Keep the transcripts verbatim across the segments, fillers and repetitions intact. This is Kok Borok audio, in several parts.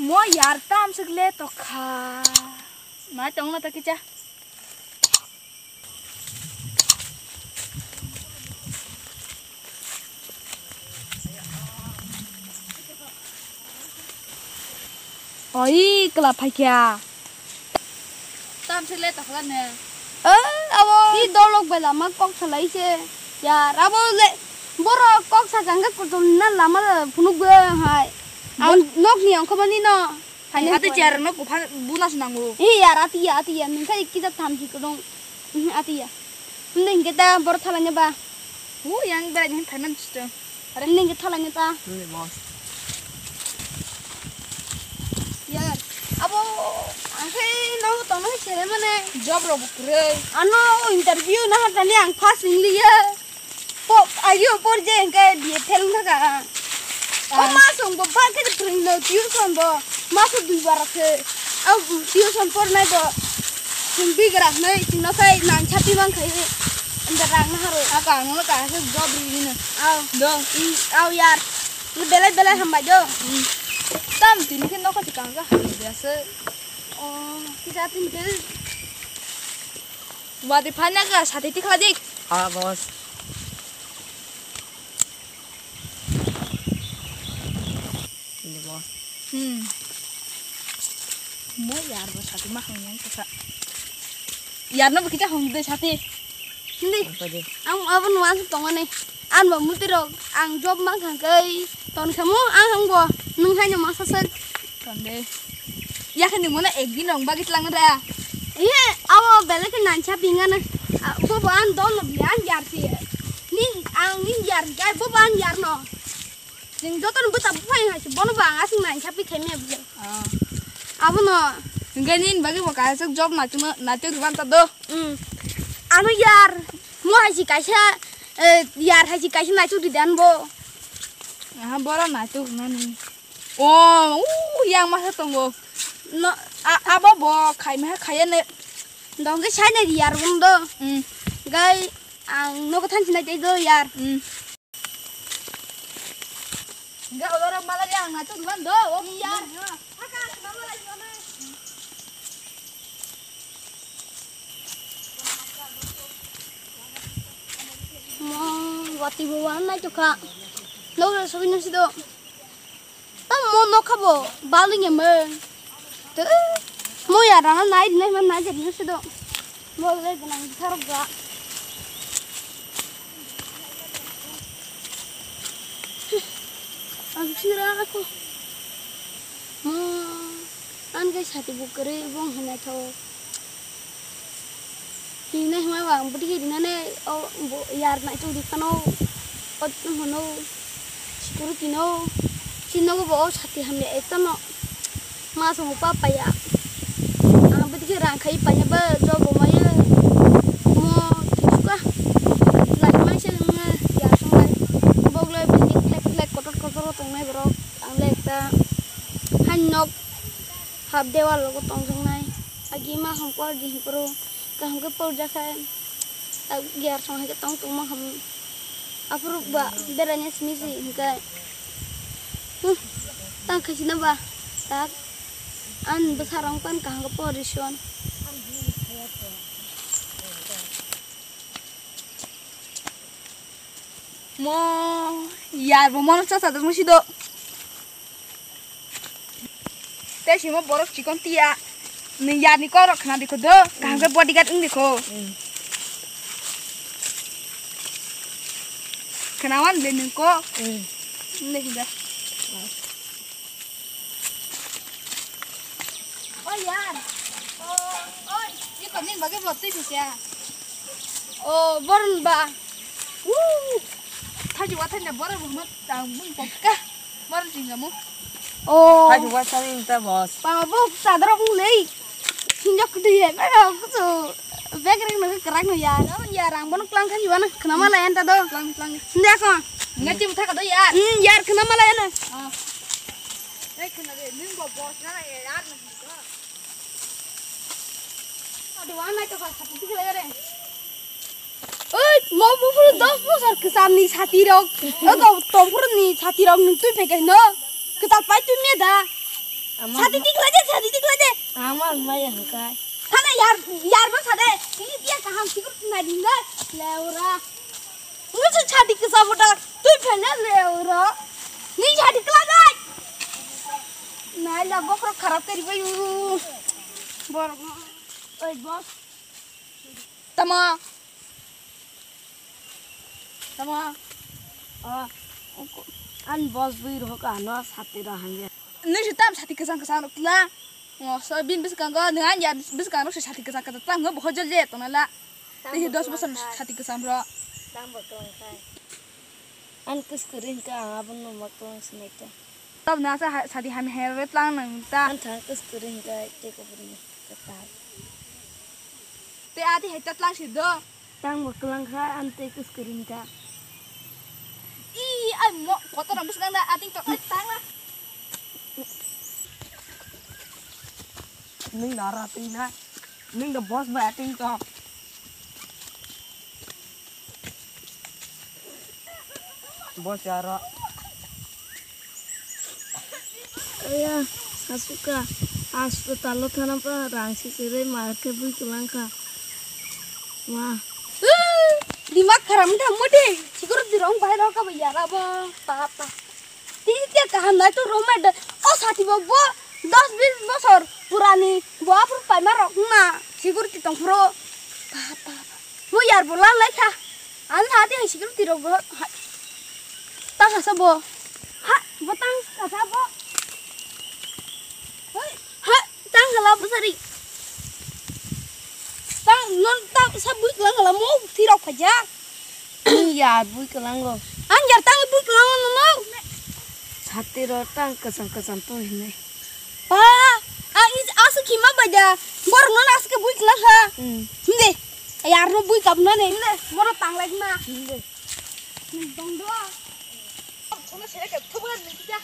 Mo yar tam sik le tokha. Ma tong na ta kicha. Oi, kla phaikya. Tam sik le tokha ne. Eh, abo. I dolok bai lama kok salai se. Yar, abo le borok kok sa jangga kotol na lama phunuk be hai. Ang nok ni angkho mani no. Hai, ati chair no kupha buna se nango. Eh, yar, ati ya, ati ya. Nung khai kita tham hi kodong. Mhm, ati ya. Nde hingke ta bor thalanya ba. Hu, yang berai ni thaiman sisto. Are nde hingke thalanya ta. Nde boss. Yar, abo, ang khai no tong no sere mane. Job ro bukre. Ano interview na hatani ang pass wng liya. Po, ayo, por je hingke B A fail wngkha ka. O, ah, ma song bo ba khe phwrwng no, tuition bo. Ma so dui bar khe. Au, tuition por nai bo. Chwng bigra hwnwi chwngno khai nang chapi man khai. Anda rang na haro. A ka, ang no ka se job ri hino. Au. Do. I, au yar. Ni belai belai hambai do. Hmm. Tam tini khe nokha ti kang ka hambai se. O, kisa tini khe. Wadi phanya ka sati tikla dik. Ah, boss. Ini, boss. Hmm. Mo yar bo sati ma hang yang kasa. Yar no bikita hong de sati. Hindi. Apa dia? Ang abon wan tongane. An bo muti rok ang job ma khang kai ton khamu ang hang bo nung hai no ma sasak. Tonde. Ya khe nung mano ek din rong bagwi tlang da. Iye, abo belai khe nang cha pingana. Bobo an don no bia an yar si. Nin ang nin yar gai bobo an yar no. Jing joto no buta buphai hai si bono ba ang asing nang cha pi khai me bia. Ah. Abo no. Hingke nin bagwi bo kaisa job na chuma na chuk ban ta do. Hmm. Ano yar mo hai si kaisa, eh, yar hai si kaisa na chuk di dan bo. Aha bora na chuk na ni. O, u, yang masa tongo. No, a, abo bo khai ma khai ne. Dong ke sai ne yar bung do. Hmm. Gai ang no ko than sinai do yar. Hmm. Ga odoro mala yang na chuk ban do. O yar. Mo, wati bo wan nai to kha. Lo le so ni si do. Tam mo no kha bo, baling em. Te, mo ya rana nai nai man nai jep ni si do. Mo le ganang tharok ga. Ang sira ko. Mo, an kai sati bukare bong hanai tho. Hinai hwnba ang bwtwi khe rinani o bo yar naitok ri phano o hwno security no chini nogo bo o sati hamya ekta no ma songo pa paiya ang bwtwi khe rang khai paina ba job bo maya mo kisuka lai mai se wngya yar song lai bok lai building flek flek kotor kotor o tongnai borok ang le ekta hani nok. Hap dewal rogo tongjaknai. Agi ma hum por di hum poro. Kaham ke por jakha. Agi ar song hai ke tong tong ma hum. Aphuru ba beraina simi si hingke. Hmm. Tang khaisina ba. Tak. An bwsa rong pan kaham ke por di son. Mo yar bo mono cha cha dong si do. Te simo borok chikon tiya. Ni yar ni korok khna dikho do. Kaham ke bodyguard wng dikho. Khna wan le nung ko. Wng de hinda. O yar. O, oi, ni komin bagi botwi bisa. O, boron ba. Woo. Thaji wa thanya boron mo tang bung pokka. Boron jinga mo. O. Thaji wa thanya ta boss. Pa bo sadra bung lei. Sinjak kudu ye. Ba kutu. Bek reng no krak no yar. O yar ang bono klang khaji wana. Khna ma la yan ta do. Klang klang. Sinde ko. Ngaji butha ka do yar. Hmm, yar khna ma la yan. Ah. Ei, khna de, nung bo boss na, eh, yar na, nung bo. Ado, wa nai to ka, sati tikla yare. Oi, mo bo phuru dos bosor kwcham ni sati rok. Ogo, tom phuru ni sati rok nung twi phai kai no. Kwtal pai twi me da. Sadi tikla de, sadi tikla de. Ama maya hangkai. Hana yar, yar bo sade. Ini dia kaham sikur na dinda. Leura. Ngu chu sadi kisa boda. Tui phele leura. Ni sadi kla dai. Nai la bokhro kharap kari bai. Bor. Oi boss. Tamo. Tamo. Ah, an boss bui roho ka no sati ra hangya. Nui si tam sati kesang kesang rok tla. Ngo so bin bis kang go nang ya bis kang rok si sati kesang kesang tla ngo boho jol je tong la. Tei dos bosor sati kesang bro. Tang bo tong khai. An kus kuring ka abun no mak tong sinai ta. Tab na sa sati ham her re tlang nang ta. An thang kus kuring ka te ko bun ka ta. Te ati hai ta tlang si do. Tang bo klang kha, an tei kus kuring kha. I, ai mo, kotor ang bwswk nang da, ating tok, ai, tang na. Nung da ra ting na. Nung da boss ba ating tok. Boss ya ro. Aya, asuka, hospital o thana pa rang si kwrwi mar khe bui kwlang kha. Ma. Dimak kharam da mode, sikoro dirong bai rok ka yara ba, pa pa. Ti ti kaham nai to roma da. O sati bo bo dos bis bosor purani bo apur pai ma rok na, sikoro ti tong phro. Pa pa. Bo yar bo la lai kha. An ha ti sikoro ti rok bo. Ta kha sa bo. Ha, bo tang kha sa bo. Hoi. Ha, tang khala bwsari. Tang, non tang sa bui kwlang khala mo thwi rok phaja. Ni ya bui kwlango. Ang yar tang bui kwlango no no. Sati ro tang kasam kasam to hinai. Pa, ang is asu khima baja. Bor non asu ke bui kwlang ha. Hmm. Hinde. Yar no bui kap no ne. Hinde, moro tang lai ma. Hinde. Dong do. Ono sere ke thubu ni kita.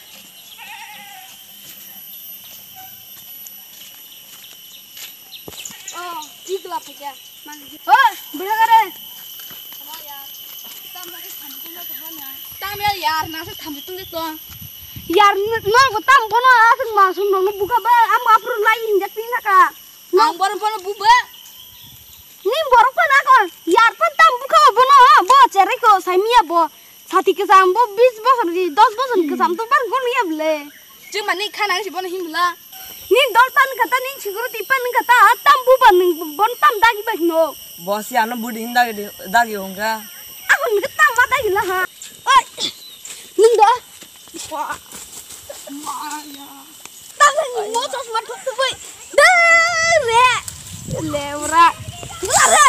Oh, igla phaja. Oh, bera kare. Tam yar, na se thambi tung de to. Yar, no ko tam bono asung masung no buka ba, am apru lai injak pina ka. Ang borok phano buba. Ni borok phano ako yar phan tam bukha bono, bo cherai ko saimiya bo. Sati kwcham bo bis bosor ni dos bosor ni kwcham to bar gon ya ble. Chwng mani khana si bono himla. Ni dol pan kata ni security pan kata tam buba ning bon tam dagi bai no. Boss ya no budi hin dagi dagi hongka. Ako ni tam ma dagi la ha. Oi. Nung do. Maya. Tangri ni mo chosma thuk thuk bai. Dare. Leura. Dare.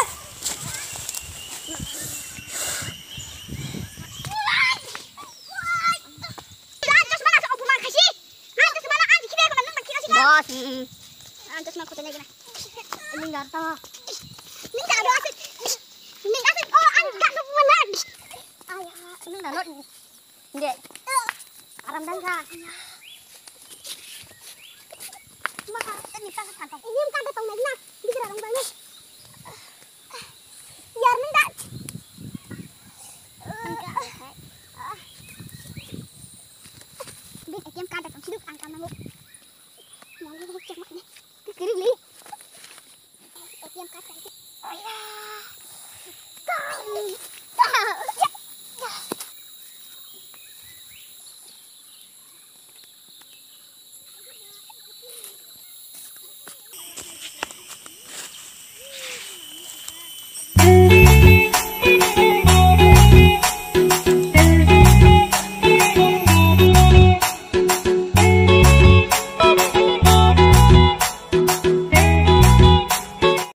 Boss. Ang chosma khoto nai gana. Ini ngar tama. Ini ngar tama. Oh, ang ngar tama. Ay, ini ngar tama. Hindi. Aram dan ka. Maka, ini ka ka tong. Ini ka ka tong na. Bisa rong bang ni. Yar min da. Bin A T M card tong siduk ang ka na mo. Mau lu cek mak ni. Kiri li.